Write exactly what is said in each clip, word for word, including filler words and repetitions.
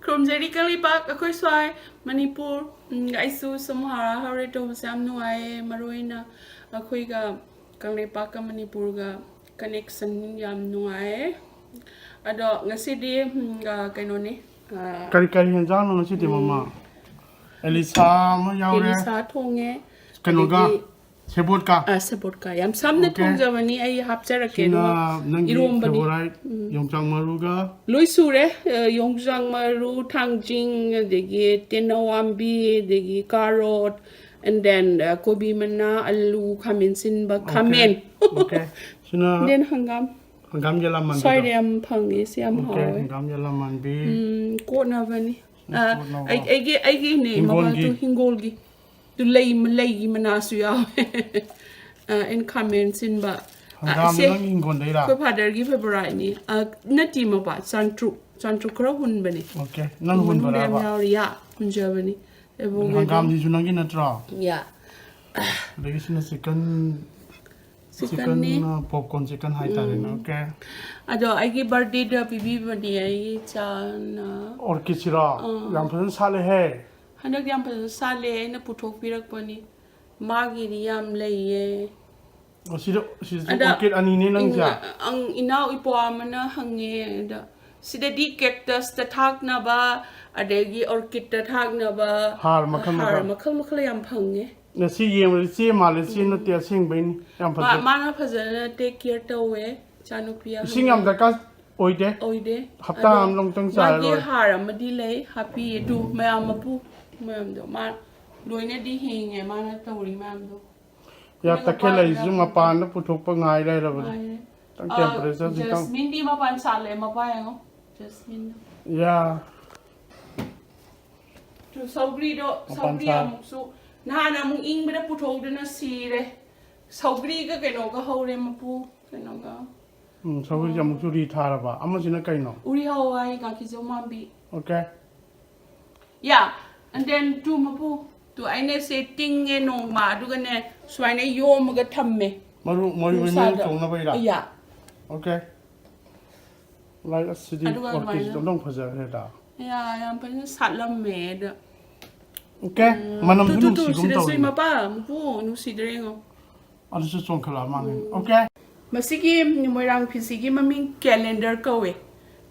ꯈꯨꯔꯨꯝꯖꯔꯤ ꯀꯪꯂꯩꯄꯥꯛ, ꯑꯩꯈꯣꯏ ꯁ꯭ꯋꯥꯏ ꯃꯅꯤꯄꯨꯔ꯫ ꯎꯝ, ꯑꯩꯁꯨ ꯁꯨꯝ ꯍꯔꯥꯎ ꯍꯔꯥꯎꯔꯦ ꯇꯧꯕꯁꯦ ꯌꯥꯝ ꯅꯨꯡꯉꯥꯏꯌꯦ꯫ ꯃꯔꯨ ꯑꯣꯏꯅ ꯑꯩꯈꯣꯏꯒ ꯀꯪꯂꯩꯄꯥꯛꯀ ꯃꯅꯤꯄꯨꯔꯒ connection ꯌꯥꯝ ꯅꯨꯡꯉꯥꯏꯌꯦ꯫ ꯑꯗꯣ ꯉꯁꯤꯗꯤ, ꯎꯝ, ꯑ, ꯀꯩꯅꯣꯅꯤ, ꯑ, ꯀꯔꯤ ꯀꯔꯤ ꯍꯦꯟꯖꯥꯡꯅꯣ ꯉꯁꯤꯗꯤ, ꯎꯝ, ꯃꯃꯥ? ꯑꯦꯂꯤꯁꯥ ꯑꯃ ꯌꯥꯎꯔꯦ꯫ ꯑꯦꯂꯤꯁꯥ ꯊꯣꯡꯉꯦ꯫ ꯀꯩꯅꯣꯒ? ꯑꯗꯒꯤ ꯁꯦꯕꯣꯠꯀ? ꯑ, ꯁꯦꯕꯣꯠꯀ꯫ ꯌꯥꯝ ꯁꯝꯅ, okay, ꯊꯣꯡꯖꯕꯅꯤ, ꯑꯩ ꯍꯥꯞꯆꯔꯛꯀꯦ꯫ ꯁꯤꯅ ꯑꯗꯨꯒ ꯅꯪꯒꯤ ꯏꯔꯣꯝꯕꯅꯤ꯫ Favorite, ꯎꯝ, ꯌꯣꯡꯆꯥꯛ ꯃꯔꯨꯒ? ꯂꯣꯏ ꯁꯨꯔꯦ꯫ ꯑ, ꯌꯣꯡꯆꯥꯛ ꯃꯔꯨ, ꯊꯥꯡꯖꯤꯡ, ꯑꯗꯒꯤ ꯇꯦꯅꯧꯋꯥꯝꯕꯤ, ꯑꯗꯒꯤ carrot, and then, ꯑ, ꯀꯣꯕꯤ ꯃꯅꯥ, ꯑꯂꯨ, ꯈꯥꯃꯦꯟ ꯁꯤꯟꯕ, okay, ꯈꯥꯃꯦꯟ꯫ Okay. ꯁꯤꯅ then ꯍꯪꯒꯥꯝ꯫ ꯍꯪꯒꯥꯝ ꯌꯦꯂꯥꯃꯟꯕꯤꯗꯣ? ꯁ꯭ꯋꯥꯏꯗ ꯌꯥꯝ ꯐꯪꯉꯦ, ꯁꯤ ꯌꯥꯝ, okay, ꯍꯥꯎꯋꯦ꯫ ꯍꯪꯒꯥꯝ ꯌꯦꯂꯥꯃꯟꯕꯤ꯫ ꯎꯝ, ꯀꯣꯠꯅꯕꯅꯤ꯫ ꯎꯝ, ꯑ, ꯀꯣꯠꯅꯕ꯫ ꯑꯩ-, ꯑꯩꯒꯤ, ꯑꯩꯒꯤꯅꯦ, ꯍꯤꯡꯒꯣꯜꯒꯤ? ꯃꯃꯥꯗꯣ ꯍꯤꯡꯒꯣꯜꯒꯤ꯫ ꯑꯗꯨ ꯂꯩ, ꯂꯩꯒꯤ ꯃꯅꯥꯁꯨ ꯌꯥꯎꯋꯦ꯫ ꯑ, ꯑꯩꯅ ꯈꯥꯃꯦꯟ ꯁꯤꯟꯕ꯫ ꯑ, ꯍꯪꯒꯥꯝꯗꯣ ꯁꯦ, ꯅꯪꯒꯤ ꯍꯤꯡꯒꯣꯜꯗꯩꯔꯥ? ꯑꯩꯈꯣꯏ fatherꯒꯤ favouriteꯅꯤ꯫ ꯑ, ꯅꯠꯇꯦ, ꯃꯄꯥ, ꯆꯥꯟꯇ꯭ꯔꯨꯛ, ꯆꯥꯟꯇ꯭ꯔꯨꯛ ꯈꯔ ꯍꯨꯟꯕꯅꯦ꯫ Okay, ꯅꯪ ꯃꯅꯨꯡꯗ ꯌꯥꯝ ꯍꯨꯟꯕꯔꯕ? ꯌꯥꯎꯔꯤ, ꯌꯥ, ꯍꯨꯟꯖꯕꯅꯤ꯫ ꯑꯗꯨ ꯏꯕꯣꯛꯍꯣꯏꯗ꯫ ꯍꯪꯒꯥꯝꯁꯤꯁꯨ ꯅꯪꯒꯤ ꯅꯠꯇ꯭ꯔꯣ? ꯌꯥ꯫ ꯑꯗꯒꯤ ꯁꯤꯅ chicken, chickenꯅꯤ꯫ Chicken, ꯑ, popcorn chicken ꯍꯥꯏꯇꯥꯔꯦꯅꯦ꯫ ꯎꯝ꯫ Okay꯫ ꯑꯗꯣ ꯑꯩꯒꯤ birthdayꯗ ꯄꯤꯕꯤꯕꯅꯦ ꯑꯩꯒꯤ ꯏꯆꯥꯅ꯫ Orchidꯁꯤꯔꯣ? ꯑꯥ꯫ ꯌꯥꯝ ꯐꯖꯅ ꯁꯥꯠꯂꯦꯍꯦ꯫ ꯍꯟꯗꯛ ꯌꯥꯝ ꯐꯖꯅ ꯁꯥꯠꯂꯦ, ꯑꯩꯅ ꯄꯨꯊꯣꯛꯄꯤꯔꯛꯄꯅꯤ꯫ ꯃꯥꯒꯤꯗꯤ ꯌꯥꯝ ꯂꯩꯌꯦ꯫ ꯑꯣ, ꯁꯤꯗ, ꯁꯤꯗꯁꯨ ꯑꯗ, orchid ꯑꯅꯤꯅꯦ ꯅꯪꯁꯦ? ꯏꯟ-, ꯑꯪ, ꯏꯅꯥꯎ ꯏꯄ꯭ꯋꯥ ꯑꯃꯅ ꯍꯪꯉꯦ, ꯑꯗ ꯁꯤꯗꯗꯤ cactusꯇ ꯊꯥꯛꯅꯕ, ꯑꯗꯒꯤ orchidꯇ ꯊꯥꯛꯅꯕ ꯍꯥꯔ ꯃꯈꯜ ꯍꯥꯔ ꯃꯈꯜ꯫ ꯃꯈꯜ ꯃꯈꯜ ꯌꯥꯝ ꯐꯪꯉꯦ꯫ ꯉꯁꯤ ꯌꯦꯡꯕꯗ ꯆꯦ ꯃꯥꯜꯂꯦ, ꯆꯦ ꯎꯝ꯫ ꯅꯠꯇꯦ, ꯑꯁꯦꯡꯕꯩꯅꯤ꯫ ꯌꯥꯝ ꯃꯥ-, ꯐꯖꯩ꯫ ꯃꯥꯅ ꯐꯖꯅ take care ꯇꯧꯋꯦ, ꯏꯆꯥꯅꯨꯄꯤ ꯏꯁꯤꯡ ꯌꯥꯝ ꯑꯍꯟꯗꯣ꯫ ꯗꯔꯀꯥꯔ ꯑꯣꯏꯗꯦ꯫ ꯑꯣꯏꯗꯦ꯫ ꯍꯞꯇꯥ ꯑꯗꯣ ꯑꯃ ꯂꯣꯡꯇꯪ ꯆꯥꯏꯔ ꯃꯥꯒꯤ ꯂꯣꯏꯔꯦ꯫ ꯍꯥꯔ ꯑꯃꯗꯤ ꯂꯩ, ꯍꯥꯞꯄꯤꯌꯦ꯫ ꯑꯗꯨ ꯃꯌꯥꯝ ꯃꯄꯨ ꯃꯌꯥꯝꯗꯣ ꯃꯥ ꯂꯣꯏꯅꯗꯤ ꯍꯤꯡꯉꯦ, ꯃꯥꯅ ꯇꯧꯔꯤ ꯃꯌꯥꯝꯗꯣ꯫ ꯌꯥ, ꯑꯩꯈꯣꯏꯅ ꯇꯈꯦꯜ ꯂꯩꯁꯤꯁꯨ ꯃꯄꯥꯟꯗ ꯄꯨꯊꯣꯛꯄ ꯉꯥꯏ ꯂꯩꯔꯕꯅꯤ꯫ ꯉꯥꯏꯔꯦ꯫ ꯈꯤꯇꯪ ꯑ, temperatureꯁꯤ ꯈꯤꯇꯪ꯫ Jasmineꯗꯤ ꯃꯄꯥꯟ ꯁꯥꯠꯂꯦ, ꯃꯄꯥ ꯌꯦꯡꯉꯣ, Jasmineꯗꯣ꯫ ꯌꯥ꯫ ꯇꯨ, ꯁꯧꯒ꯭ꯔꯤꯗꯣ, ꯃꯄꯥꯟ ꯁꯧꯒ꯭ꯔꯤ ꯁꯥꯠ꯫ ꯑꯃꯨꯛꯁꯨ, ꯅꯍꯥꯟ ꯑꯃꯨꯛ ꯏꯪꯕꯗ ꯄꯨꯊꯣꯛꯎꯗꯅ ꯁꯤꯔꯦ꯫ ꯁꯧꯒ꯭ꯔꯤꯒ ꯀꯩꯅꯣꯒ ꯍꯧꯔꯦ, ꯃꯄꯨ, ꯀꯩꯅꯣꯒ꯫ ꯎꯝ, ꯁꯧꯒ꯭ꯔꯤꯁꯦ ꯑꯃꯨꯛꯁꯨ ꯔꯤ ꯊꯥꯔꯕ꯫ ꯑꯃꯁꯤꯅ ꯀꯩꯅꯣ? ꯎꯔꯤ ꯍꯋꯥꯏ, ꯉꯥꯀꯤꯖꯧ ꯃꯥꯟꯕꯤ꯫ Okay꯫ ꯌꯥ, and then ꯇꯨ ꯃꯄꯨ, ꯇꯨ ꯑꯩꯅ ꯁꯦ ꯇꯤꯡꯉꯦ ꯅꯣꯡꯃ, ꯑꯗꯨꯒꯅꯦ ꯁꯨꯃꯥꯏꯅ ꯌꯣꯝꯃꯒ ꯊꯝꯃꯦ꯫ ꯃꯔꯨ, ꯃꯔꯨ ꯃꯔꯨ ꯃꯔꯥꯡ ꯁꯥꯗ꯫ ꯆꯣꯡꯅꯕꯩꯔꯥ? ꯌꯥ꯫ Okay꯫ Like ꯑꯁꯤꯗꯤ ꯑꯗꯨꯒ orchidꯁꯤꯗꯤ ꯑꯗꯨꯃꯥꯏꯅ ꯑꯣꯟꯊꯣꯛ ꯐꯖꯈ꯭ꯔꯦꯗ꯫ ꯌꯥ, ꯌꯥꯝ ꯐꯖꯅ ꯁꯥꯠꯂꯝꯃꯦ ꯑꯗ꯫ ꯑꯣꯀꯦ꯫ ꯃꯅꯝꯁꯨ ꯇꯨ, ꯇꯨ, ꯇꯨ, ꯅꯨꯡꯁꯤꯒꯨꯝ ꯁꯤꯗꯁꯨ ꯇꯧꯋꯤ꯫ ꯃꯄꯥ, ꯃꯄꯨ, ꯅꯨꯡꯁꯤꯗ꯭ꯔꯦ ꯌꯦꯡꯉꯣ꯫ ꯑꯗꯨꯁꯨ ꯆꯣꯡꯈꯠꯂꯛꯑ ꯃꯥꯜꯂꯦ꯫ ꯑꯣꯀꯦ꯫ ꯃꯁꯤꯒꯤ ꯃꯣꯏꯔꯥꯡ ꯐꯤꯁꯤꯒꯤ ꯃꯃꯤꯡ ꯀꯦꯂꯦꯟꯗꯔ ꯀꯧꯋꯦ꯫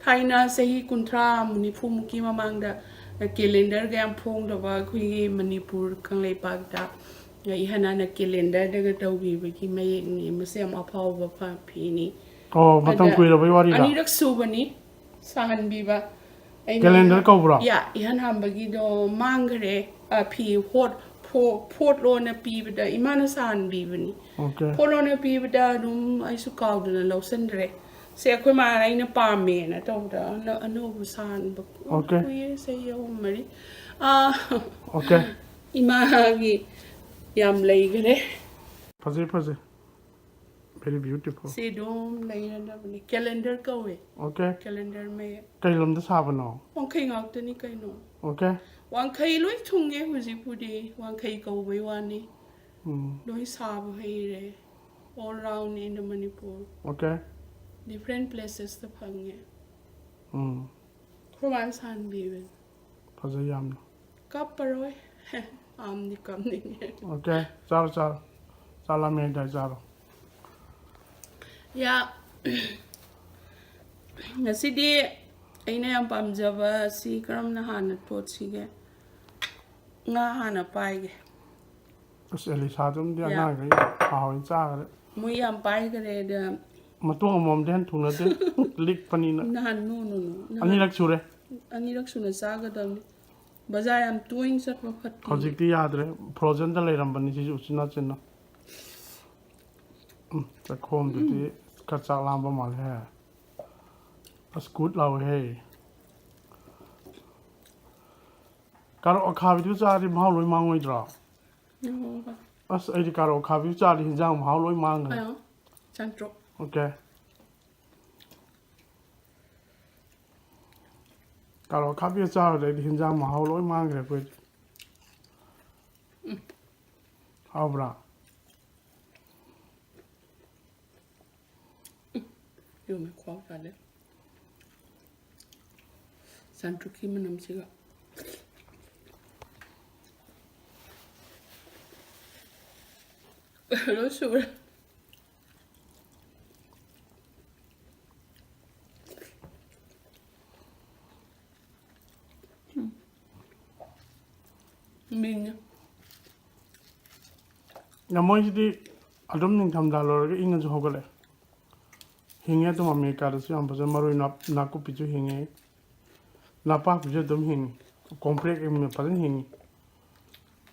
ꯊꯥꯏꯅ ꯆꯍꯤ ꯀꯨꯟꯊ꯭ꯔꯥ ꯅꯤꯐꯨꯃꯨꯛꯀꯤ ꯃꯃꯥꯡꯗ ꯀꯦꯂꯦꯟꯗꯔꯒ ꯌꯥꯝ ꯐꯣꯡꯗꯕ ꯑꯩꯈꯣꯏꯒꯤ ꯃꯅꯤꯄꯨꯔ ꯀꯪꯂꯩꯄꯥꯛꯇ ꯏꯍꯥꯟ ꯍꯥꯟꯅ ꯀꯦꯂꯦꯟꯗꯔꯗꯒ ꯇꯧꯈꯤꯕꯒꯤ ꯃꯌꯦꯛꯅꯤ꯫ ꯃꯁꯤ ꯌꯥꯝ ꯑꯐꯥꯎꯕ ꯐ-, ꯐꯤꯅꯤ꯫ ꯑꯣ, ꯃꯇꯝ ꯑꯗ ꯀꯨꯏꯔꯕꯩ ꯋꯥꯔꯤꯔꯥ? ꯑꯅꯤꯔꯛ ꯁꯨꯕꯅꯤ ꯁꯥꯍꯟꯕꯤꯕ꯫ ꯑꯩꯅ ꯀꯦꯂꯦꯟꯗꯔ ꯀꯧꯕ꯭ꯔꯣ? ꯌꯥ, ꯏꯍꯥꯟ ꯍꯥꯟꯕꯒꯤꯗꯣ ꯃꯥꯡꯈ꯭ꯔꯦ꯫ ꯑ, ꯐꯤ ꯍꯣꯠ-, ꯐꯣ-, ꯐꯣꯠꯂꯣꯅ ꯄꯤꯕꯗ ꯏꯃꯥꯅ ꯁꯥꯍꯟꯕꯤꯕꯅꯤ꯫ ꯑꯣꯀꯦ꯫ ꯐꯣꯠꯂꯣꯅ ꯄꯤꯕꯗ ꯑꯗꯨꯝ ꯑꯩꯁꯨ ꯀꯥꯎꯗꯅ ꯂꯧꯁꯟꯈ꯭ꯔꯦ꯫ ꯁꯦ ꯑꯩꯈꯣꯏ ꯃꯥꯅ ꯑꯩꯅ ꯄꯥꯝꯃꯦꯅ ꯇꯧꯕꯗ ꯑꯅ-, ꯑꯅꯧꯕ ꯁꯥꯍꯟꯕ ꯑꯣꯀꯦ꯫ ꯀꯨꯏꯔꯦ, ꯆꯍꯤ ꯑꯍꯨꯝ ꯃꯔꯤ꯫ ꯑ, ꯑꯣꯀꯦ꯫ ꯏꯃꯥꯒꯤ ꯌꯥꯝ ꯂꯩꯈ꯭ꯔꯦ꯫ ꯐꯖꯩ, ꯐꯖꯩ꯫ Very beautiful. ꯁꯤ ꯑꯗꯨꯝ ꯂꯩꯔꯗꯕꯅꯤ꯫ ꯀꯦꯂꯦꯟꯗꯔ ꯀꯧꯋꯦ꯫ ꯑꯣꯀꯦ꯫ ꯀꯦꯂꯦꯟꯗꯔ ꯃꯌꯦꯛ꯫ ꯀꯩ ꯂꯝꯗ ꯁꯥꯕꯅꯣ? ꯋꯥꯡꯈꯩ ꯉꯥꯛꯇꯅꯤ ꯀꯩꯅꯣ꯫ ꯑꯣꯀꯦ꯫ ꯋꯥꯡꯈꯩ ꯂꯣꯏ ꯊꯨꯡꯉꯦ ꯍꯧꯖꯤꯛꯄꯨꯗꯤ꯫ ꯋꯥꯡꯈꯩ ꯀꯧꯕꯩ ꯋꯥꯅꯤ꯫ ꯎꯝ꯫ ꯂꯣꯏ ꯁꯥꯕ ꯍꯩꯔꯦ꯫ All round in the Manipur꯫ Okay. Different placesꯇ ꯐꯪꯉꯦ꯫ ꯎꯝ꯫ ꯑꯩꯈꯣꯏ ꯃꯥꯅ ꯁꯥꯍꯟꯕꯤꯕꯅꯤ꯫ ꯐꯖꯩ ꯌꯥꯝꯅ꯫ ꯀꯞꯄꯔꯣꯏ꯫ ꯌꯥꯝꯗꯤ ꯀꯞꯅꯤꯡꯉꯦ꯫ ꯑꯣꯀꯦ꯫ ꯆꯥꯔꯣ, ꯆꯥꯔꯣ꯫ ꯆꯥꯛ ꯂꯥꯝꯃꯦ ꯍꯥꯏꯗꯥꯏ, ꯆꯥꯔꯣ꯫ ꯌꯥ꯫ ꯉꯁꯤꯗꯤ ꯑꯩꯅ ꯌꯥꯝ ꯄꯥꯝꯖꯕ ꯁꯤ ꯀꯔꯝꯅ ꯍꯥꯟꯅ ꯇꯣꯠꯁꯤꯒꯦ? ꯉꯥ ꯍꯥꯟꯅ ꯄꯥꯏꯒꯦ꯫ ꯑꯁ, ꯑꯦꯂꯤꯁꯥꯗꯨꯝꯗꯤ ꯌꯥ꯫ ꯑꯉꯥꯡꯈꯩ ꯍꯥꯎꯅ ꯆꯥꯈ꯭ꯔꯦ꯫ ꯃꯣꯏ ꯌꯥꯝ ꯄꯥꯏꯈ꯭ꯔꯦ ꯑꯗ꯫ ꯃꯇꯣꯡ ꯑꯃꯃꯝꯗꯤ ꯍꯦꯟ ꯊꯨꯡꯅꯗꯦ꯫ ꯂꯤꯛꯄꯅꯤꯅ꯫ ꯅꯍꯥꯟ, no, no, no. ꯅꯍꯥꯟ ꯑꯅꯤꯔꯛ ꯁꯨꯔꯦ꯫ ꯑꯅꯤꯔꯛ ꯁꯨꯅ ꯆꯥꯒꯗꯕꯅꯤ꯫ ꯕꯖꯥꯔ ꯌꯥꯝ ꯇꯣꯏꯅ ꯆꯠꯄ ꯐꯠꯇꯦ꯫ ꯍꯧꯖꯤꯛꯇꯤ ꯌꯥꯗ꯭ꯔꯦ꯫ Frozenꯗ ꯂꯩꯔꯝꯕꯅꯤ ꯁꯤꯁꯨ ꯎꯆꯤꯟ ꯅꯥꯆꯤꯟꯅ꯫ ꯎꯝ, ꯆꯥꯛꯈꯣꯝꯗꯨꯗꯤ ꯈꯔ ꯆꯥꯛ ꯂꯥꯝꯕ ꯃꯥꯜꯂꯦ꯫ ꯑꯁ, ꯀꯨꯠ ꯂꯥꯎꯋꯦꯍꯦ꯫ ꯀꯥꯔꯣꯠ ꯑꯈꯥꯕꯤꯗꯨ ꯆꯥꯔꯗꯤ ꯃꯍꯥꯎ ꯂꯣꯏ ꯃꯥꯡꯉꯣꯏꯗ꯭ꯔꯣ? ꯌꯥꯎꯔꯒ꯫ ꯑꯁ, ꯑꯩꯗꯤ ꯀꯥꯔꯣꯠ ꯑꯈꯥꯕꯤꯗꯨ ꯆꯥꯔꯗꯤ ꯍꯤꯟꯖꯥꯡ ꯃꯍꯥꯎ ꯂꯣꯏ ꯃꯥꯡꯈ꯭ꯔꯦ꯫ ꯑꯥ, ꯆꯥꯇ꯭ꯔꯨꯛ꯫ ꯑꯣꯀꯦ꯫ ꯀꯥꯔꯣꯠ ꯑꯈꯥꯕꯤ ꯆꯥꯕꯗꯩꯗꯤ ꯍꯤꯟꯖꯥꯡ ꯃꯍꯥꯎ ꯂꯣꯏ ꯃꯥꯡꯈ꯭ꯔꯦ ꯑꯩꯈꯣꯏꯗꯤ꯫ ꯍꯥꯎꯕ꯭ꯔꯥ? ꯌꯨꯝ ꯈ꯭ꯋꯥꯎ ꯆꯥꯗꯦ꯫ ꯁꯟꯇ꯭ꯔꯨꯛꯀꯤ ꯃꯅꯝꯁꯤꯒ꯫ ꯂꯣꯏ ꯁꯨꯔꯦ꯫ ꯎꯝ꯫ ꯃꯤꯅ꯫ ꯂꯃꯣꯏꯁꯤꯗꯤ ꯑꯗꯨꯝ ꯅꯤꯡꯊꯝꯊꯥ ꯂꯣꯏꯔꯒ ꯏꯪꯉꯁꯨ ꯍꯧꯒꯠꯂꯛꯑꯦ꯫ ꯍꯤꯡꯉꯦ ꯑꯗꯨꯝ꯫ ꯑꯃꯦꯔꯤꯀꯥꯗꯁꯨ ꯌꯥꯝ ꯐꯖꯅ ꯃꯔꯣꯏ ꯅꯥ-, ꯅꯥꯀꯨꯞꯄꯤꯁꯨ ꯍꯤꯡꯉꯤ꯫ ꯅꯄꯥꯛꯄꯤꯁꯨ ꯑꯗꯨꯝ ꯍꯤꯡꯉꯤ꯫ ꯀꯣꯝꯄ꯭ꯔꯦꯛ ꯐꯖꯅ ꯍꯤꯡꯉꯤ꯫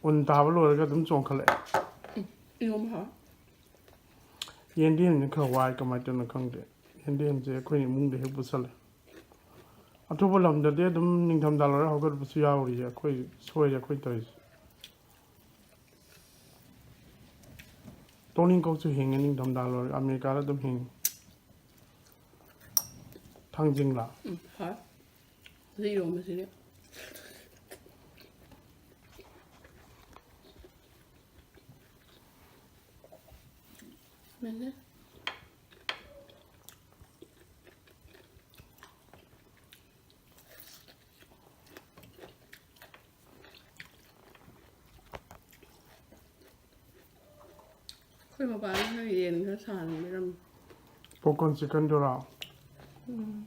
ꯎꯟ ꯇꯥꯕ ꯂꯣꯏꯔꯒ ꯑꯗꯨꯝ ꯆꯣꯡꯈꯠꯂꯛꯑꯦ꯫ ꯎꯝ, ꯏꯔꯣꯝꯕ ꯍꯥꯎꯋꯦ꯫ ꯌꯦꯟꯗꯦꯝꯁꯤꯅ ꯈꯔ ꯋꯥꯏ, ꯀꯃꯥꯏꯅ ꯇꯧꯔꯤꯅꯣ ꯈꯪꯗꯦ꯫ ꯌꯦꯟꯗꯦꯝꯁꯦ ꯑꯩꯈꯣꯏꯅ ꯏꯃꯨꯡꯗ ꯍꯦꯛ ꯄꯨꯁꯜꯂꯦ꯫ ꯑꯇꯣꯞꯄ ꯂꯝꯗꯗꯤ ꯑꯗꯨꯝ ꯅꯤꯡꯊꯝꯊꯥ ꯂꯣꯏꯔ ꯍꯧꯒꯠꯄꯁꯨ ꯌꯥꯎꯔꯤꯌꯦ꯫ ꯑꯩꯈꯣꯏ ꯁꯣꯏꯔꯦ ꯑꯩꯈꯣꯏ ꯇꯧꯔꯤꯁꯦ꯫ ꯇꯣꯅꯤꯡꯀꯣꯛꯁꯨ ꯍꯤꯡꯉꯦ ꯅꯤꯡꯊꯝꯊꯥ ꯂꯣꯏꯔꯒ, ꯑꯃꯦꯔꯤꯀꯥꯗ ꯑꯗꯨꯝ ꯍꯤꯡꯉꯤ꯫ ꯊꯥꯡꯖꯤꯡꯂꯥ? ꯎꯝ, ꯍꯣꯏ꯫ ꯍꯧꯖꯤꯛ ꯏꯔꯣꯝꯕꯁꯤꯗꯤ꯫ ꯃꯦꯠꯂꯦ꯫ ꯑꯩꯈꯣꯏ ꯃꯄꯥꯅ ꯌꯦꯟ ꯈꯔ ꯁꯥꯍꯟꯕꯤꯔꯝꯃꯦ꯫ ꯄꯣꯞꯀꯣꯔꯟ ꯆꯤꯛꯀꯟꯗꯨꯔꯣ? ꯎꯝ꯫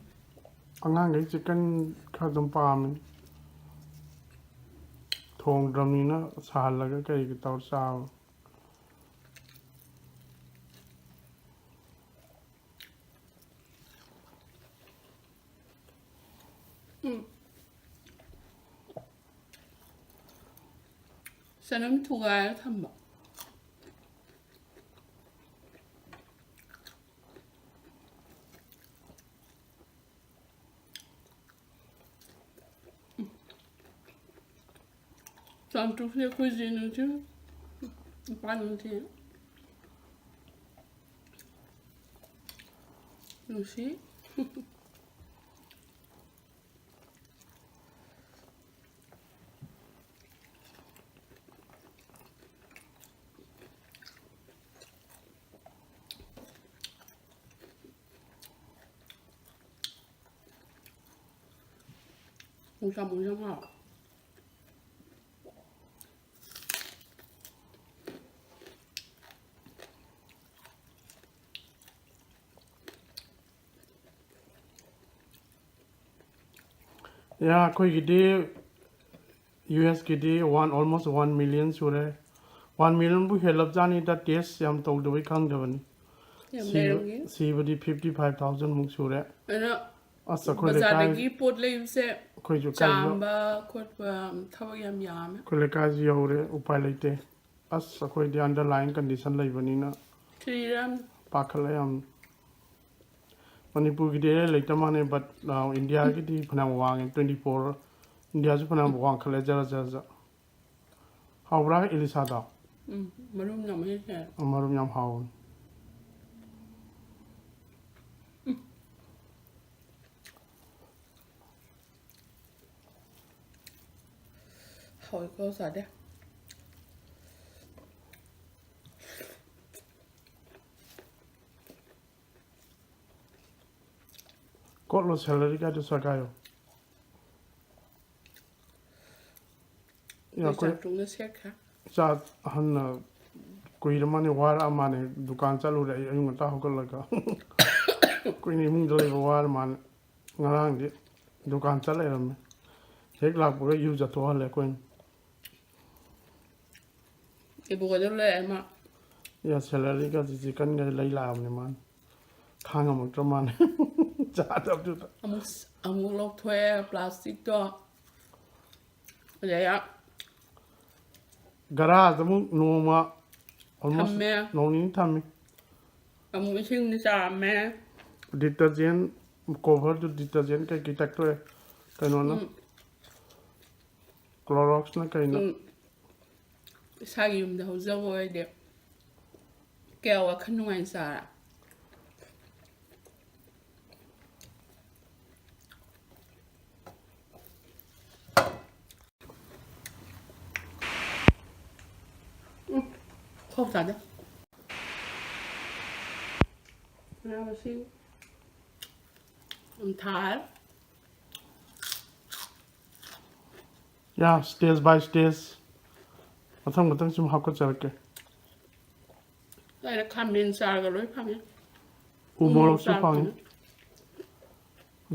ꯑꯉꯥꯡꯈꯩ ꯆꯤꯛꯀꯟ ꯈꯔ ꯑꯗꯨꯝ ꯄꯥꯝꯃꯤ꯫ ꯊꯣꯡꯗ꯭ꯔꯕꯅꯤꯅ ꯁꯥꯍꯜꯂꯒ ꯀꯩꯒ ꯇꯧꯔ ꯆꯥꯕ꯫ ꯎꯝ꯫ ꯆꯅꯝ ꯊꯨꯒꯥꯏꯔ ꯊꯝꯕ꯫ ꯆꯥꯟꯇ꯭ꯔꯨꯛꯁꯦ ꯑꯩꯈꯣꯏ ꯆꯦ ꯅꯨꯡꯁꯤ, ꯅꯨꯄꯥ ꯅꯨꯡꯁꯤ꯫ ꯅꯨꯡꯁꯤ꯫ ꯃꯣꯡꯁꯥ ꯃꯣꯡꯁꯥ ꯍꯥꯎ꯫ ꯌꯥ, ꯑꯩꯈꯣꯏꯒꯤꯗꯤ ꯌꯨ ꯑꯦꯁꯀꯤꯗꯤ ꯋꯥꯟ ꯑꯣꯜꯃꯣꯁ ꯋꯥꯟ ꯃꯤꯂꯤꯌꯟ ꯁꯨꯔꯦ꯫ ꯋꯥꯟ ꯃꯤꯂꯤꯌꯟꯕꯨ ꯍꯦꯜꯂꯞꯖꯥꯠꯅꯤꯗ, ꯇꯦꯁ ꯌꯥꯝ ꯇꯧꯗꯕꯩ ꯈꯪꯗꯕꯅꯤ꯫ ꯌꯥꯝ ꯁꯤꯕ- ꯂꯩꯔꯝꯒꯅꯤ꯫ ꯁꯤꯕꯗꯤ ꯐꯤꯐꯇꯤ ꯐꯥꯏꯚ ꯊꯥꯎꯖꯟꯃꯨꯛ ꯁꯨꯔꯦ꯫ ꯑꯗꯣ ꯑꯁ, ꯑꯩꯈꯣꯏ ꯂꯩꯀꯥꯏ- ꯕꯖꯥꯔꯗꯒꯤ ꯄꯣꯠ ꯂꯩꯕꯁꯦ ꯑꯩꯈꯣꯏꯁꯨ ꯀꯥꯏꯗ- ꯆꯥꯝꯕ ꯈꯣꯠꯄ ꯊꯕꯛ ꯌꯥꯝ ꯌꯥꯝꯃꯦ꯫ ꯑꯩꯈꯣꯏ ꯂꯩꯀꯥꯏꯁꯤ ꯌꯧꯔꯦ, ꯎꯄꯥꯏ ꯂꯩꯇꯦ꯫ ꯑꯁ, ꯑꯩꯈꯣꯏꯗꯤ ꯑꯟꯗꯔꯂꯥꯏꯟ ꯀꯟꯗꯤꯁꯟ ꯂꯩꯕꯅꯤꯅ ꯁꯤꯔꯝ- ꯄꯥꯈꯠꯂꯦ ꯌꯥꯝ꯫ ꯃꯅꯤꯄꯨꯔꯒꯤꯗꯤ ꯏꯔꯩ ꯂꯩꯇ ꯃꯥꯜꯂꯦ, but, ꯑ, ꯏꯟꯗꯤꯌꯥꯒꯤꯗꯤ ꯐꯅꯌꯥꯝ ꯋꯥꯡꯉꯦ, ꯇ꯭ꯋꯦꯟꯇꯤ ꯐꯣꯔ꯫ ꯏꯟꯗꯤꯌꯥꯁꯨ ꯐꯅꯌꯥꯝ ꯋꯥꯡꯈꯠꯂꯦ, ꯖꯔ ꯖꯔ ꯖꯔ꯫ ꯍꯥꯎꯕ꯭ꯔꯥ ꯏꯂꯤꯁꯥꯗꯣ? ꯎꯝ, ꯃꯔꯨꯝ ꯌꯥꯝ ꯍꯦꯛ ꯍꯦꯛ꯫ ꯃꯔꯨꯝ ꯌꯥꯝ ꯍꯥꯎꯕꯅꯤ꯫ ꯍꯥꯎꯏꯀꯣ ꯆꯥꯗꯦ꯫ ꯀꯣꯠꯂꯣ ꯁꯦꯂꯔꯤ ꯀꯥꯏꯗꯣ ꯆꯥꯒꯥꯏꯌꯣ꯫ ꯑꯩꯈꯣꯏ ꯑꯩꯈꯣꯏ ꯆꯥꯛꯇꯨꯡꯅ ꯁꯦꯠꯈ꯭ꯔꯦ꯫ ꯆꯥꯛ ꯑꯍꯟꯅ ꯀꯨꯏꯔ ꯃꯥꯅꯦ, ꯋꯥꯔꯛꯑ ꯃꯥꯅꯦ, ꯗꯨꯀꯥꯟ ꯆꯠꯂꯨꯔꯦ ꯑꯩ ꯑꯌꯨꯛ ꯉꯟꯇꯥ ꯍꯧꯒꯠꯂꯒ꯫ ꯀꯨꯏꯅ ꯏꯃꯨꯡꯗ ꯂꯩꯕ ꯋꯥꯔ ꯃꯥꯅꯦ꯫ ꯉꯔꯥꯡꯗꯤ ꯗꯨꯀꯥꯟ ꯆꯠ ꯂꯩꯔꯝꯃꯦ꯫ ꯍꯦꯛ ꯂꯥꯛꯄꯒ ꯏꯔꯨ ꯖꯠꯊꯣꯛꯍꯜꯂꯦ ꯑꯩꯈꯣꯏꯅ꯫ ꯏꯕꯣꯛꯀꯗꯣ ꯂꯩꯔꯦ ꯃꯥ꯫ ꯌꯥ, ꯁꯦꯂꯔꯤꯒ ꯆꯤꯛꯀꯟꯒ ꯂꯩ ꯂꯥꯛꯑꯕꯅꯦ ꯃꯥꯅ꯫ ꯈꯥꯡ ꯉꯝꯃꯛꯇ꯭ꯔ ꯃꯥꯅ꯫ ꯆꯥꯗꯕꯗꯨꯗ꯫ ꯑꯃꯨꯛ, ꯑꯃꯨꯛ ꯂꯧꯊꯣꯛꯑꯦ ꯄ꯭ꯂꯥꯁꯇꯤꯛꯇꯣ꯫ ꯑꯗꯩ ꯒꯔꯥꯖꯗ ꯑꯃꯨꯛ ꯅꯣꯡꯃ almost ꯊꯝꯃꯦ꯫ ꯅꯣꯡ ꯅꯤꯅꯤ ꯊꯝꯃꯤ꯫ ꯑꯃꯨꯛ ꯏꯁꯤꯡꯅ ꯆꯥꯝꯃꯦ꯫ Detergent coverꯗꯨ detergent ꯀꯩꯀꯩ ꯇꯛꯊꯣꯛꯑꯦ꯫ ꯀꯩꯅꯣꯅ, ꯎꯝ꯫ Cloroxꯅ ꯀꯩꯅꯣ꯫ ꯎꯝ꯫ ꯏꯁꯥꯒꯤ ꯌꯨꯝꯗ ꯍꯧꯖꯕ ꯑꯣꯏꯔꯗꯤ ꯀꯌꯥ ꯋꯥꯈꯜ ꯅꯨꯡꯉꯥꯏ ꯆꯥꯔ꯫ ꯎꯝ, ꯈꯣꯛ ꯆꯥꯗꯦ꯫ ꯃꯅꯥ ꯃꯁꯤꯡ ꯌꯥꯝ ꯊꯥꯏ꯫ ꯌꯥ, stage by stage, ꯃꯊꯪ ꯃꯊꯪ ꯁꯨꯝ ꯍꯥꯞꯀꯠꯆꯔꯛꯀꯦ꯫ ꯂꯥꯏꯔ ꯈꯥꯃꯦꯟ ꯆꯥꯔꯒ ꯂꯣꯏ ꯐꯪꯉꯦ꯫ ꯎ ꯎ ꯃꯣꯔꯣꯛ ꯃꯣꯔꯣꯛꯁꯨ ꯆꯥꯔ ꯐꯪꯉꯤ꯫ ꯐꯪꯉꯦ꯫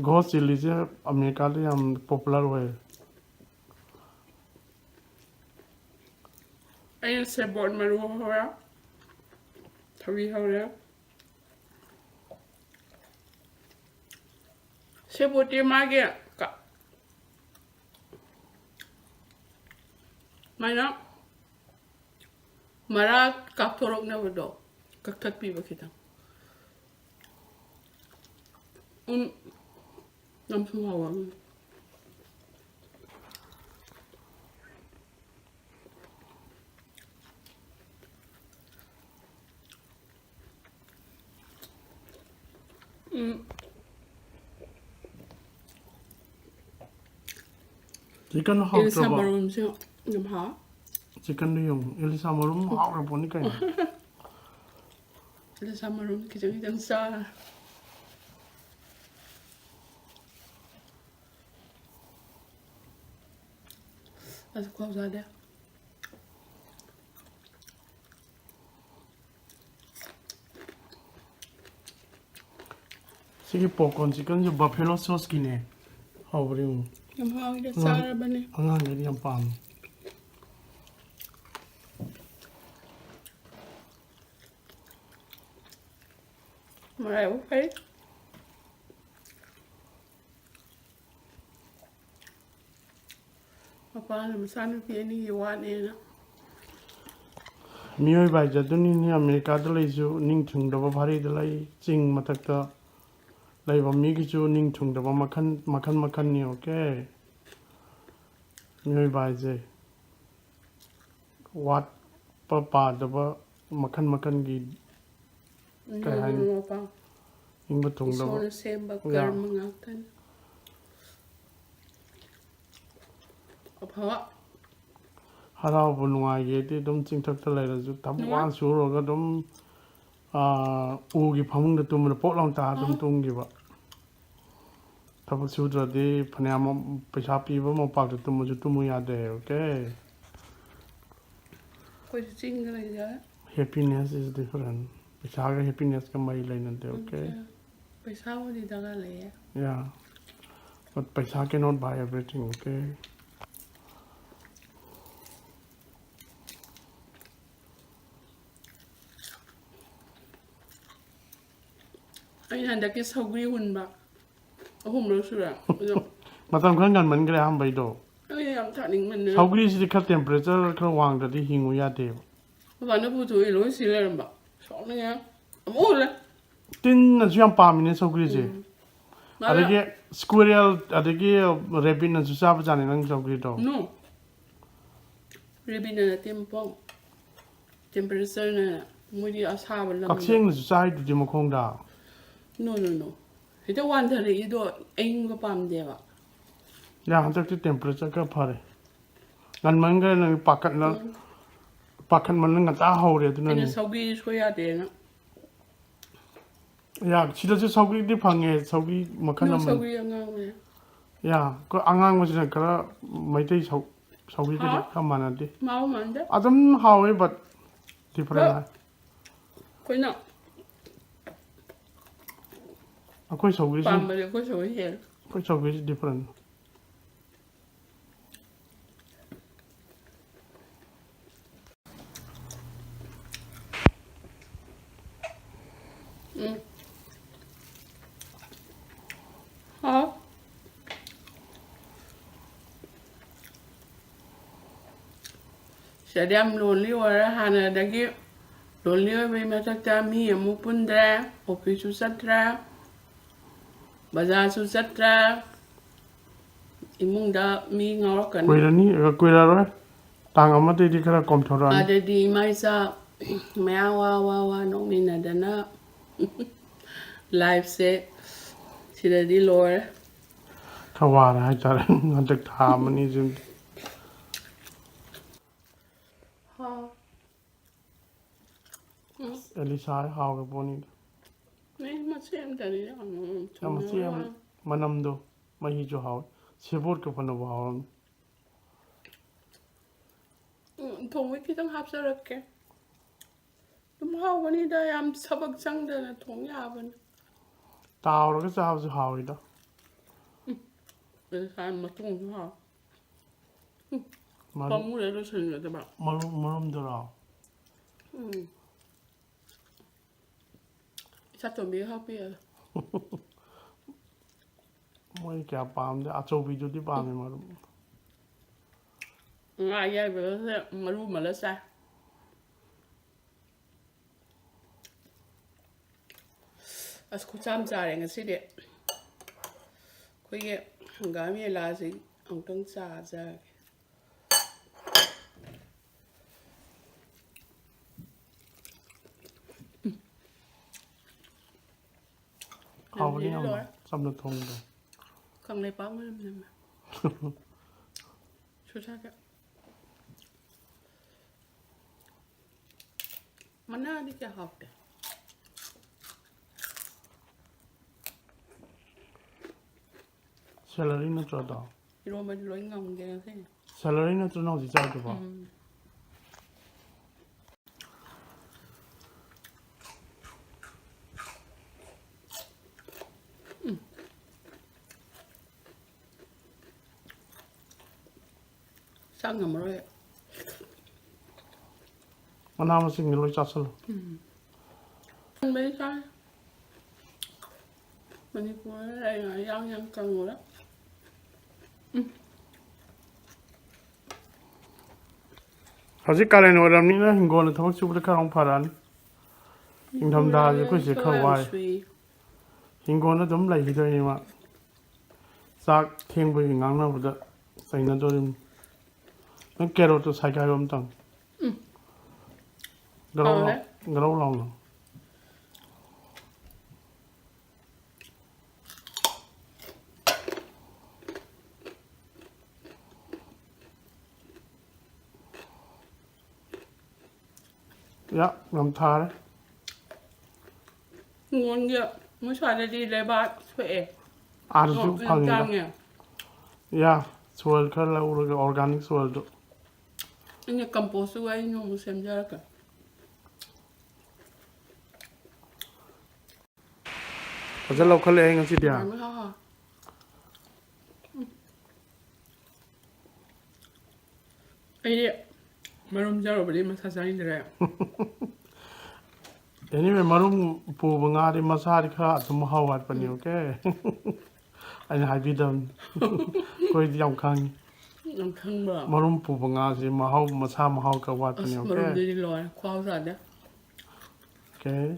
Ghost chilliꯁꯦ ꯑꯃꯦꯔꯤꯀꯥꯗ ꯌꯥꯝ popular ꯑꯣꯏꯌꯦ꯫ ꯑꯩꯅ ꯁꯦꯕꯣꯠ ꯃꯔꯨ ꯍꯧꯔꯦ, ꯊꯕꯤ ꯍꯧꯔꯦ꯫ ꯁꯦꯕꯣꯠꯇꯤ ꯃꯥꯒꯤ ꯀ-, ꯁꯨꯃꯥꯏꯅ ꯃꯔꯥ ꯀꯥꯞꯊꯣꯔꯛꯅꯕꯗꯣ ꯀꯛꯊꯠꯄꯤꯕ ꯈꯤꯇꯪ꯫ ꯎꯝ, ꯌꯥꯝꯁꯨ ꯍꯥꯎꯋꯦ꯫ ꯎꯝ꯫ ꯎꯝ꯫ Chicken ꯏꯂꯤꯁꯥ ꯍꯥꯎꯇ꯭ꯔꯕꯣ? ꯃꯔꯨꯝꯁꯦ ꯌꯥꯝ ꯍꯥꯎ꯫ Chickenꯗꯨ ꯌꯦꯡꯉꯨ, ꯏꯂꯤꯁꯥ ꯃꯔꯨꯝ ꯍꯥꯎꯔꯕꯣꯅꯤ ꯀꯩꯅꯣ꯫ ꯏꯂꯤꯁꯥ ꯃꯔꯨꯝ ꯈꯤꯇꯪ ꯈꯤꯇꯪ ꯆꯥ꯫ ꯑꯁ, ꯈꯨꯍꯥꯎ ꯆꯥꯗꯦ꯫ ꯁꯤꯒꯤ popcorn chickenꯁꯦ buffalo sauceꯀꯤꯅꯦ꯫ ꯍꯥꯎꯕ꯭ꯔꯥ ꯌꯦꯡꯉꯨ꯫ ꯌꯥꯝ ꯍꯥꯎꯋꯤꯗ, ꯑꯉꯥꯡ-, ꯆꯥꯔꯕꯅꯦ꯫ ꯑꯉꯥꯡꯈꯩꯗꯤ ꯌꯥꯝ ꯄꯥꯝꯃꯦ꯫ ꯃꯔꯥꯏꯕꯛ ꯐꯩ꯫ ꯃꯄꯥꯅ ꯃꯆꯥꯅꯨꯄꯤ ꯑꯅꯤꯒꯤ ꯋꯥꯅꯦꯅ꯫ ꯃꯤꯑꯣꯏꯕ ꯍꯥꯏꯁꯦ ꯑꯗꯨꯅꯤꯅꯦ, ꯑꯃꯦꯔꯤꯀꯥꯗ ꯂꯩꯁꯨ ꯅꯤꯡ ꯊꯨꯡꯗꯕ ꯚꯥꯔꯤꯗ ꯂꯩ, ꯆꯤꯡ ꯃꯊꯛꯇ ꯂꯩꯕ ꯃꯤꯒꯤꯁꯨ ꯅꯤꯡ ꯊꯨꯡꯗꯕ ꯃꯈꯜ, ꯃꯈꯜ ꯃꯈꯜꯅꯤ, okay? ꯃꯤꯑꯣꯏꯕ ꯍꯥꯏꯁꯦ ꯋꯥꯠꯄ ꯄꯥꯗꯕ ꯃꯈꯜ ꯃꯈꯜꯒꯤ ꯀꯩ ꯍꯥꯏꯅꯤ? ꯅꯣꯡꯃ ꯃꯄꯥꯡ ꯅꯤꯡꯕ ꯊꯨꯡꯗꯕ꯫ ꯏꯁꯣꯔꯅ ꯁꯦꯝꯕ ꯌꯥ꯫ ꯀꯔꯃ ꯉꯥꯛꯇꯅꯤ꯫ ꯑꯐꯕ꯫ ꯍꯔꯥꯎꯕ ꯅꯨꯡꯉꯥꯏꯒꯦꯗꯤ ꯑꯗꯨꯝ ꯆꯤꯡꯊꯛꯇ ꯂꯩꯔꯁꯨ ꯊꯕꯛ ꯅꯨꯡꯉꯥꯏ꯫ ꯋꯥꯅ ꯁꯨꯔꯨꯔꯒ ꯑꯗꯨꯝ, ꯑꯥ, ꯎꯒꯤ ꯐꯃꯨꯡꯗ ꯇꯨꯝꯕꯗ ꯄꯣꯛ ꯂꯥꯎ ꯇꯥꯔ ꯑꯗꯨꯝ ꯑꯥ꯫ ꯇꯨꯝꯈꯤꯕ꯫ ꯊꯕꯛ ꯁꯨꯗ꯭ꯔꯗꯤ ꯐꯅꯌꯥꯝ ꯑꯃ ꯄꯩꯁꯥ ꯄꯤꯕ ꯃꯣꯝꯄꯥꯛꯇ ꯇꯨꯝꯃꯁꯨ ꯇꯨꯝꯃꯨ ꯌꯥꯗꯦ, okay? ꯑꯩꯈꯣꯏꯁꯨ ꯆꯤꯡꯗ ꯂꯩꯖꯔꯦ꯫ Happiness is different. ꯄꯩꯁꯥꯒ happinessꯀ ꯃꯔꯤ ꯂꯩꯅꯗꯦ, okay? ꯄꯩꯁꯥꯕꯨꯗꯤ ꯗꯔꯀꯥꯔ ꯂꯩꯌꯦ꯫ Yeah. But ꯄꯩꯁꯥ cannot buy everything, okay? ꯑꯩꯅ ꯍꯟꯗꯛꯀꯤ ꯁꯧꯒ꯭ꯔꯤ ꯍꯨꯟꯕ ꯑꯍꯨꯝꯂꯛ ꯁꯨꯔꯦ꯫ ꯑꯗꯣ ꯃꯇꯝ ꯈꯔ ꯉꯟꯃꯟꯈ꯭ꯔꯦ ꯑꯍꯥꯟꯕꯩꯗꯣ꯫ ꯑꯩ ꯌꯥꯝ ꯊꯥꯅꯤꯡꯃꯟꯗꯅ ꯁꯧꯒ꯭ꯔꯤꯁꯤꯗꯤ ꯈꯔ temperature ꯈꯔ ꯋꯥꯡꯗ꯭ꯔꯗꯤ ꯍꯤꯡꯉꯨ ꯌꯥꯗꯦꯕ꯫ ꯃꯄꯥꯟꯗ ꯄꯨꯊꯣꯛꯑꯦ, ꯂꯣꯏ ꯁꯤ ꯂꯩꯔꯝꯕ꯫ ꯁꯥꯎꯅꯤꯡꯉꯦ꯫ ꯑꯃꯨꯛ ꯍꯨꯜꯂꯦ꯫ ꯇꯤꯟꯅꯁꯨ ꯌꯥꯝ ꯄꯥꯝꯃꯤꯅꯦ ꯁꯧꯒ꯭ꯔꯤꯁꯦ꯫ ꯃꯥꯅ ꯑꯗꯒꯤ squirrel ꯑꯗꯒꯤ rabbitꯅꯁꯨ ꯆꯥꯕꯖꯥꯠꯅꯤ ꯅꯪ ꯁꯧꯒ꯭ꯔꯤꯗꯣ꯫ No. Rabbitꯅ ꯅꯠꯇꯦ, ꯃꯄꯣꯡ꯫ Temperatureꯅ, ꯃꯣꯏꯗꯤ ꯑꯁꯥꯕ ꯂꯝꯗ꯫ ꯀꯛꯆꯦꯡꯅꯁꯨ ꯆꯥꯏꯗꯨꯗꯤ ꯃꯈꯣꯡꯗ꯫ No, no, no. ꯍꯦꯛꯇ ꯋꯥꯟꯊꯔꯛꯏꯗꯣ, ꯑꯏꯪꯕ ꯄꯥꯝꯗꯦꯕ꯫ ꯌꯥ, ꯍꯟꯗꯛꯇꯤ temperature ꯈꯔ ꯐꯔꯦ꯫ ꯉꯟꯃꯟꯈ꯭ꯔꯦ ꯅꯪ ꯄꯥꯈꯠꯅ, ꯎꯝ꯫ ꯄꯥꯈꯠꯃꯟꯅ ꯉꯟꯇꯥ ꯍꯧꯔꯦ ꯑꯩꯅ ꯑꯗꯨꯅꯅꯦ꯫ ꯁꯧꯒ꯭ꯔꯤ ꯁꯣꯏ ꯌꯥꯗꯦꯅ꯫ ꯌꯥ, ꯁꯤꯗꯁꯨ ꯁꯧꯒ꯭ꯔꯤꯗꯤ ꯐꯪꯉꯦ, ꯁꯧꯒ꯭ꯔꯤ ꯃꯈꯜ No, ꯑꯃꯅꯤ꯫ ꯁꯧꯒ꯭ꯔꯤ ꯑꯉꯥꯡꯕꯅꯦ꯫ ꯌꯥ, ꯑꯩꯈꯣꯏ ꯑꯉꯥꯡꯕꯁꯤꯅ ꯈꯔ ꯃꯩꯇꯩ ꯁꯧ-, ꯁꯧꯒ꯭ꯔꯤꯒꯗꯤ ꯍꯥ? ꯈꯔ ꯃꯥꯟꯅꯗꯦ꯫ ꯃꯍꯥꯎ ꯃꯥꯟꯗꯦ꯫ ꯑꯗꯨꯝ ꯍꯥꯎꯋꯦ, but different ꯍꯣꯏ꯫ ꯍꯥꯏ꯫ ꯑꯩꯈꯣꯏꯅ ꯑꯩꯈꯣꯏ ꯁꯧꯒ꯭ꯔꯤꯁꯤ, ꯄꯥꯝꯕꯗꯤ ꯑꯩꯈꯣꯏ ꯁꯧꯒ꯭ꯔꯤ ꯍꯦꯜꯂꯦ꯫ ꯑꯩꯈꯣꯏ ꯁꯧꯒ꯭ꯔꯤꯁꯤ different꯫ ꯎꯝ꯫ ꯍꯥꯎ꯫ ꯁꯤꯗꯗꯤ ꯌꯥꯝ lonely ꯑꯣꯏꯔꯦ꯫ ꯍꯥꯟꯅꯗꯒꯤ lonely ꯑꯣꯏꯕꯒꯤ ꯃꯊꯛꯇ ꯃꯤ ꯑꯃꯨꯛ ꯄꯨꯟꯗ꯭ꯔꯦ, officeꯁꯨ ꯆꯠꯇ꯭ꯔꯦ, ꯕꯖꯥꯔꯁꯨ ꯆꯠꯇ꯭ꯔꯦ꯫ ꯏꯃꯨꯡꯗ ꯃꯤ ꯉꯥꯎꯔꯛꯀꯅꯤ꯫ ꯀꯨꯏꯔꯅꯤ, ꯀꯨꯏꯔꯔꯣꯏ꯫ ꯇꯥꯡ ꯑꯃꯗꯩꯗꯤ ꯈꯔ ꯀꯣꯝꯊꯣꯔꯛꯑꯅꯤ꯫ ꯑꯗꯩꯗꯤ ꯏꯃꯥ ꯏꯆꯥ ꯃꯌꯥꯝ ꯋꯥ ꯋꯥ ꯋꯥ ꯅꯣꯛꯃꯤꯟꯅꯗꯅ lifeꯁꯦ ꯁꯤꯗꯗꯤ ꯂꯣꯏꯔꯦ꯫ ꯈꯔ ꯋꯥꯔꯦ ꯍꯥꯏꯇꯥꯔꯦ ꯍꯟꯗꯛ ꯊꯥ ꯑꯃꯅꯤꯁꯤꯃꯗꯤ꯫ ꯍꯥꯎ꯫ ꯎꯝ꯫ ꯑꯦꯂꯤꯁꯥ ꯍꯥꯎꯔ ꯄꯣꯠꯅꯤꯗ꯫ ꯑꯩ ꯃꯆꯦꯠ ꯑꯝꯇꯅꯤ ꯌꯥꯝ ꯌꯥꯝ ꯃꯆꯦꯠ ꯑꯃ꯫ ꯃꯅꯝꯗꯣ, ꯃꯍꯤꯁꯨ ꯍꯥꯎꯋꯦ꯫ ꯁꯦꯕꯣꯠꯀ ꯐꯅꯕ ꯍꯥꯎꯔꯝꯅꯤ꯫ ꯎꯝ, ꯊꯣꯡꯕꯩ ꯈꯤꯇꯪ ꯍꯥꯞꯆꯔꯛꯀꯦ꯫ ꯑꯗꯨꯝ ꯍꯥꯎꯕꯅꯤꯗ, ꯌꯥꯝ ꯊꯕꯛ ꯆꯪꯗꯅ ꯊꯣꯡ ꯌꯥꯕꯅꯤ꯫ ꯇꯥꯎꯔꯒ ꯆꯥꯕꯁꯨ ꯍꯥꯎꯋꯤꯗ꯫ ꯎꯝ, ꯑꯗꯨ ꯁꯥꯏ ꯃꯇꯣꯡꯁꯨ ꯍꯥꯎ꯫ ꯎꯝ, ꯃꯔꯨ-, ꯄꯥꯝꯃꯨꯔꯦ ꯂꯣꯏꯁꯤꯟꯒꯗꯕ꯫ ꯃꯔꯨ-, ꯃꯔꯨꯝꯗꯨꯔꯣ? ꯎꯝ꯫ ꯏꯆꯥꯇꯣꯝꯕꯤꯒ ꯍꯥꯞꯄꯤꯔꯒ꯫ ꯃꯣꯏ ꯀꯌꯥ ꯄꯥꯝꯗꯦ, ꯑꯆꯧꯕꯤꯗꯨꯗꯤ ꯄꯥꯝꯃꯦ ꯃꯔꯨꯝ꯫ ꯉꯥ ꯑꯌꯥꯏꯕꯒꯁꯦ ꯃꯔꯨ ꯃꯜꯂ ꯆꯥꯏ꯫ ꯑꯁ, ꯈꯨꯠꯆꯥꯝ ꯆꯥꯔꯦ ꯉꯁꯤꯗꯤ꯫ ꯑꯩꯈꯣꯏꯒꯤ ꯍꯪꯒꯥꯝ ꯌꯦꯂꯥꯁꯤ ꯑꯃꯨꯛꯇꯪ ꯆꯥꯖꯔꯒꯦ꯫ ꯍꯥꯎꯕꯅꯤ ꯌꯥꯝꯅ, ꯂꯣꯏꯔꯦ꯫ ꯆꯝꯅ ꯊꯣꯡꯕꯗꯣ꯫ ꯀꯪꯂꯩꯄꯥꯛ ꯃꯅꯝ ꯅꯝꯃꯦ꯫ ꯁꯨꯁꯥꯗ꯫ ꯃꯅꯥꯗꯤ ꯀꯌꯥ ꯍꯥꯎꯇꯦ꯫ ꯁꯦꯂꯔꯤ ꯅꯠꯇ꯭ꯔꯣ ꯑꯗꯣ? ꯏꯔꯣꯟꯕꯗꯤ ꯂꯣꯏ ꯉꯝꯒꯦ ꯉꯁꯤꯗꯤ꯫ ꯁꯦꯂꯔꯤ ꯅꯠꯇ꯭ꯔꯣ ꯅꯪ ꯍꯧꯖꯤꯛ ꯆꯥꯏꯗꯨꯕꯣ? ꯎꯝ꯫ ꯎꯝ꯫ ꯆꯥꯛ ꯉꯝꯃꯔꯣꯏ꯫ ꯃꯅꯥ ꯃꯁꯤꯡꯗꯤ ꯂꯣꯏ ꯆꯥꯁꯤꯜꯂꯨ꯫ ꯎꯝ꯫ ꯀꯪꯕꯩ ꯆꯥꯏ꯫ ꯃꯅꯤꯄꯨꯔꯗ ꯂꯩꯔꯤꯉꯩ ꯌꯥꯡ ꯌꯥꯡ ꯀꯪꯉꯨꯔꯦ꯫ ꯎꯝ꯫ ꯍꯧꯖꯤꯛ ꯀꯥꯂꯦꯟ ꯑꯣꯏꯔꯕꯅꯤꯅ ꯍꯤꯡꯒꯣꯜꯗ ꯊꯕꯛ ꯁꯨꯕꯗ ꯈꯔ ꯑꯃꯨꯛ ꯐꯔꯛꯑꯅꯤ꯫ ꯅꯤꯡꯊꯝꯊꯥꯁꯦ ꯑꯩꯈꯣꯏꯁꯦ ꯈꯔ ꯊꯕꯛ ꯌꯥꯝ ꯋꯥꯏ꯫ ꯁꯨꯏ꯫ ꯍꯤꯡꯒꯣꯜꯗ ꯑꯗꯨꯝ ꯂꯩꯈꯤꯗꯣꯏꯅꯤ ꯃꯥ꯫ ꯆꯥꯛ ꯊꯦꯡꯕꯒꯤ ꯉꯥꯡꯅꯕꯗ ꯆꯩꯅꯗꯣꯔꯤꯕꯅꯤ꯫ ꯅꯪ ꯀꯦꯔꯣꯠꯇꯣ ꯁꯥꯏꯒꯥꯏꯔꯣ ꯑꯝꯇꯪ꯫ ꯎꯝ꯫ ꯒ꯭ꯔꯧ ꯂꯥꯎ-, ꯍꯥꯎꯔꯦ꯫ ꯒ꯭ꯔꯧ ꯂꯥꯎꯅ꯫ ꯌꯥ, ꯌꯥꯝ ꯊꯥꯔꯦ꯫ ꯍꯤꯡꯒꯣꯜꯒꯤ ꯃꯣꯏ ꯁ꯭ꯋꯥꯏꯗꯗꯤ ꯂꯩꯕꯥꯛ ꯊꯣꯛꯑꯦ꯫ ꯑꯥꯗꯁꯨ ꯑꯣ, ꯌꯥꯝ ꯐꯪꯉꯤꯗ꯫ ꯇꯥꯡꯉꯦ꯫ ꯌꯥ, soil ꯈꯔ ꯂꯧꯔꯒ, organic soilꯗꯣ꯫ ꯑꯩꯅ compost ꯑꯩ ꯅꯣꯡꯃ ꯁꯦꯝꯖꯔꯛꯀꯦ꯫ ꯐꯖꯅ ꯂꯧꯈꯠꯂꯛꯑꯦ ꯉꯁꯤꯗꯤ꯫ ꯌꯥꯝ ꯍꯥꯎ ꯍꯥꯎ꯫ ꯑꯩꯗꯤ ꯃꯔꯨꯝ ꯆꯥꯔꯨꯕꯗꯤ ꯃꯁꯥ ꯆꯥꯅꯤꯡꯗ꯭ꯔꯦ꯫ Anyway, ꯃꯔꯨꯝ ꯄꯨꯕ ꯉꯥꯗꯤ ꯃꯁꯥꯗꯤ ꯈꯔ ꯑꯗꯨꯝ ꯍꯥꯎ ꯋꯥꯠꯄꯅꯤ, okay? ꯑꯩꯅ ꯍꯥꯏꯕꯤꯗꯕꯅꯤ꯫ ꯑꯩꯈꯣꯏꯗꯤ ꯌꯥꯝ ꯈꯪꯉꯤ꯫ ꯌꯥꯝ ꯈꯪꯕ꯭ꯔꯣ? ꯃꯔꯨꯝ ꯄꯨꯕ ꯉꯥꯁꯤ ꯃꯍꯥꯎ, ꯃꯁꯥ ꯃꯍꯥꯎ ꯈꯔ ꯋꯥꯠꯄꯅꯤ, ꯑꯁ, okay? ꯃꯔꯨꯝꯗꯨꯗꯤ ꯂꯣꯏꯔꯦ, ꯈꯨꯍꯥꯎ ꯆꯥꯗꯦ꯫ Okay.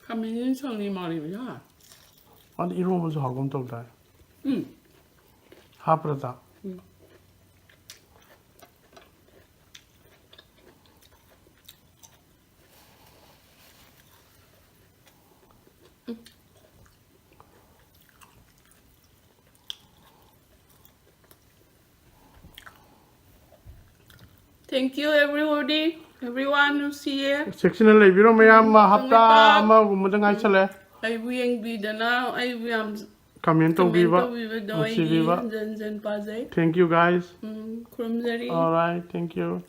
ꯈꯥꯃꯦꯟꯁꯤꯟ ꯁꯪꯂꯤ ꯃꯥꯜꯂꯤꯕ, ꯏꯟꯁꯥꯡ꯫ ꯃꯥꯗꯤ ꯏꯔꯣꯝꯕꯁꯨ ꯍꯥꯎꯒꯨꯝ ꯇꯧꯗꯥꯏ? ꯎꯝ꯫ ꯍꯥꯞꯄ꯭ꯔꯗ? ꯎꯝ꯫ Thank you everybody, everyone who see here. ꯆꯦꯛꯁꯤꯟꯅ ꯂꯩꯕꯤꯔꯣ ꯃꯌꯥꯝ, ꯎꯝ, ꯍꯞꯇꯥ ꯈꯪꯉꯦ꯫ ꯑꯃꯒꯨꯝꯕꯗ ꯉꯥꯏꯁꯜꯂꯦ꯫ ꯑꯩꯕꯨ ꯌꯦꯡꯕꯤꯗꯅ ꯑꯩꯕꯨ ꯌꯥꯝ Comment comment ꯇꯧꯕꯤꯕ, ꯇꯧꯕꯤꯕꯗꯣ ꯑꯩꯒꯤ ꯅꯨꯡꯁꯤꯕꯤꯕ꯫ ꯍꯟꯖꯟ ꯍꯟꯖꯟ ꯄꯥꯖꯩ꯫ Thank you, guys. Um, ꯈꯨꯔꯨꯝꯖꯔꯤ꯫ All right, thank you.